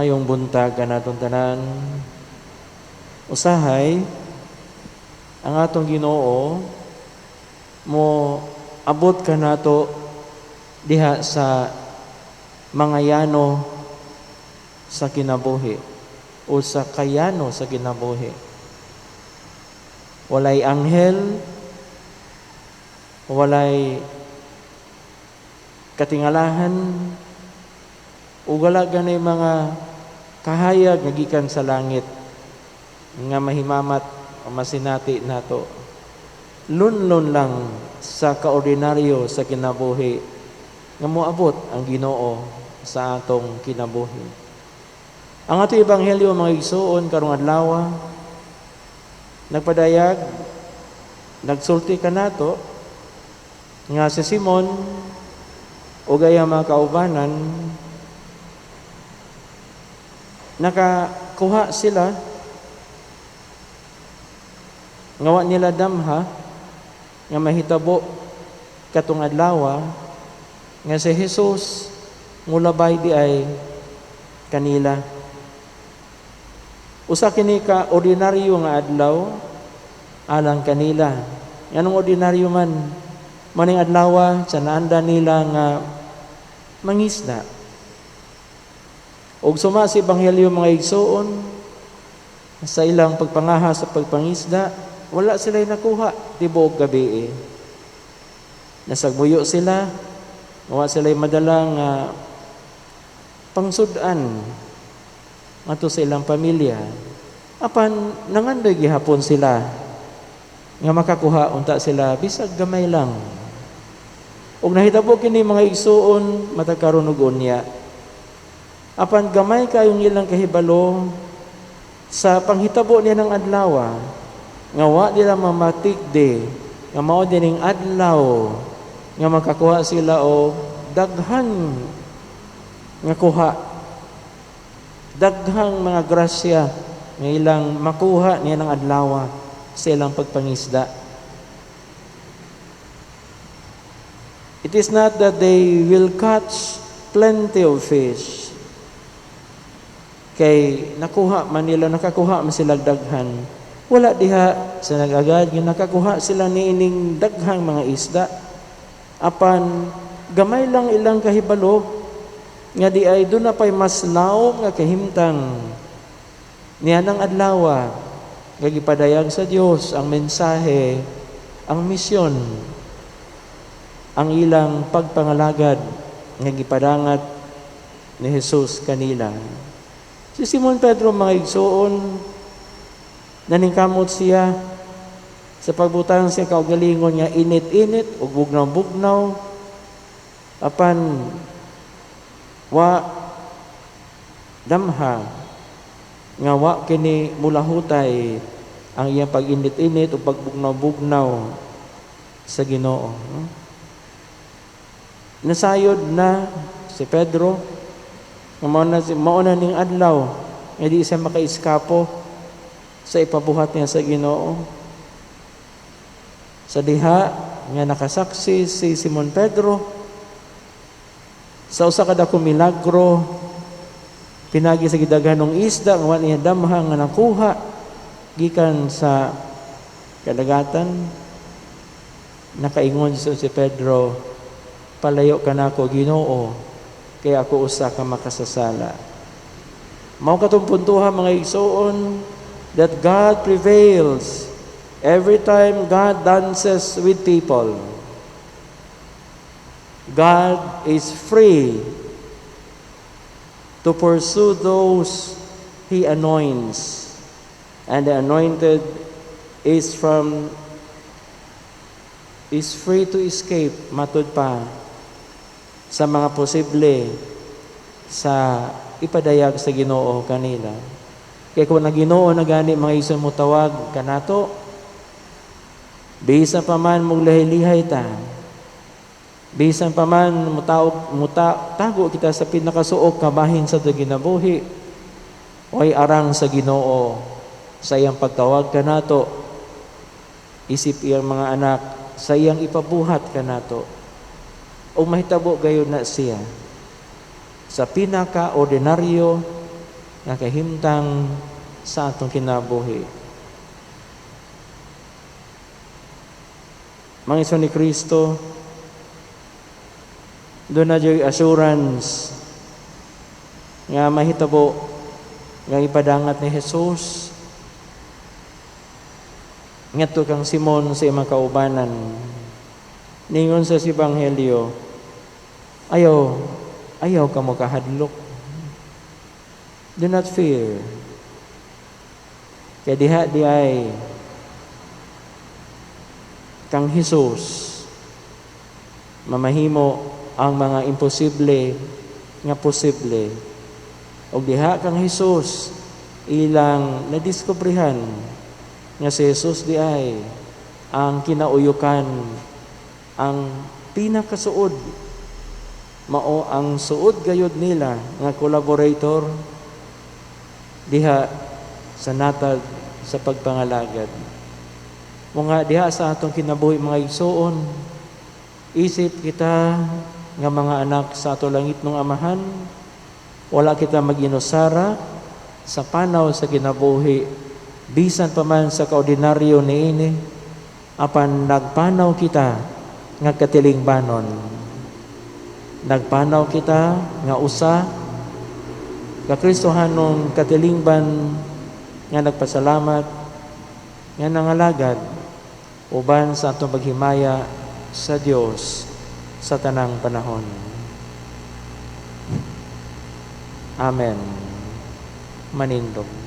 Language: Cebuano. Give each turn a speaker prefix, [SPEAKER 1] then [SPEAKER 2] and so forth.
[SPEAKER 1] Maayong buntag kanatong tanan. Usahay ang atong Ginoo mo abot kanato diha sa mga yano sa kinabuhi o sa kayano sa kinabuhi. Walay anghel, walay katingalahan, ug wala gani mga kahayag nga gikan sa langit nga mahimamat o masinati nato. Lunlon lang sa kaordinaryo sa kinabuhi nga moabot ang Ginoo sa atong kinabuhi. Ang atong ebanghelyo, mga igsuon, karong adlaw nagpadayag, nagsulti kanato nga si Simon ug iyang mga kaubanan, nakakuha sila nga wa nila damha nga mahitabo katong adlaw nga si Jesus mulabay di ay kanila. Usa kini ka ordinaryo nga adlaw alang kanila. Nganong ordinaryo man maning adlaw sa naanda nila nga mangisda? Og suma sa ebanghelyo, mga igsuon, sa ilang pagpangaha sa pagpangisda, wala sila nakuha tibuok gabi. Nasagmuyo sila, wa sila madala nga pangsud-an ngadto sa ilang pamilya. Apan nangandoy gihapon sila nga makakuha unta sila bisag gamay lang. Ug nahitabo kini, mga igsuon, matag karon ug unya. Apan gamay kayong ilang kahibalo sa panghitabo niya ng adlaw nga wa nila mamatikde nga mao dining adlaw nga makakuha sila og daghan nga kuha, daghang mga grasya nga ilang makuha niya ng adlaw sa ilang pagpangisda. It is not that they will catch plenty of fish. Kay nakuha man nila, nakakuha man sila daghan. Wala diha sa nag-agad nga nakakuha sila niining daghang mga isda. Apan gamay lang ilang kahibalo nga di ay doon na pa'y mas lawom nga kahimtang niya ng adlaw nga gipadayag sa Dios ang mensahe, ang misyon, ang ilang pagpangalagad nga gipadangat ni Jesus kanila. Si Simon Pedro, mga igsuon, naningkamot siya sa pagbutang siya kaugalingon nga init-init ug bugnaw-bugnaw, apan wa damha nga wa kini mulahutay ang iyang pag-init-init o pagbugnaw-bugnaw sa Ginoo. Nasayod na si Pedro nga mao na ning adlaw nga di siya makaiskapo sa ipabuhat niya sa Ginoo. Sa diha nga nakasaksi si Simon Pedro sa usa ka dakong milagro pinagi sa gidaghanong isda nga wa niya damha nga nakuha gikan sa kadagatan, nakaingon si Pedro, "Palayo ka nako, Ginoo, kay ako usa ka makasasala." Mao katong puntuha, mga igsoon, that God prevails every time God dances with people. God is free to pursue those He anoints. And the anointed is free to escape matud pa sa mga posible sa ipadayag sa Ginoo kanila. Kaya kung ang Ginoo na gani, mga igsoon, mo tawag kanato, bisan pa man muglihay-lihay ta, bisan pa man mutaog muta, tago kita sa pinakasuok kabahin sa kinabuhi, oy arang sa Ginoo sa iyang pagtawag kanato isip iyang mga anak sa iyang ipabuhat kanato. O mahitabo gayon na siya sa pinaka-ordinaryo nga kahimtang sa atong kinabuhi. Mga igsoon ni Kristo, duna juy assurance nga mahitabo nga ipadangat ni Jesus ngadto kang Simon sa imong kaubanan. Ningon sa Ebanghelyo, "Ayaw, ayaw kamo kahadlok." Do not fear. Kaya diha di ay kang Jesus mamahimo ang mga imposible nga posible. Og diha kang Jesus ilang nadiskubrehan nga si Jesus di ay ang kinauyukan, ang pinakasuod, mao ang suod gayud nila nga collaborator diha sa natag sa pagpangalagad. Mga diha sa atong kinabuhi, mga igsoon, isip kita nga mga anak sa ato langitnong Amahan, wala kita maginusara sa panaw sa kinabuhi, bisan pa man sa kaordinaryo niini, apan nagpanaw kita nga katilingbanon. Nagpanaw kita nga usa ka Kristohanong katilingban nga nagpasalamat, nga nangalagad uban sa atong paghimaya sa Dios sa tanang panahon. Amen. Manindog.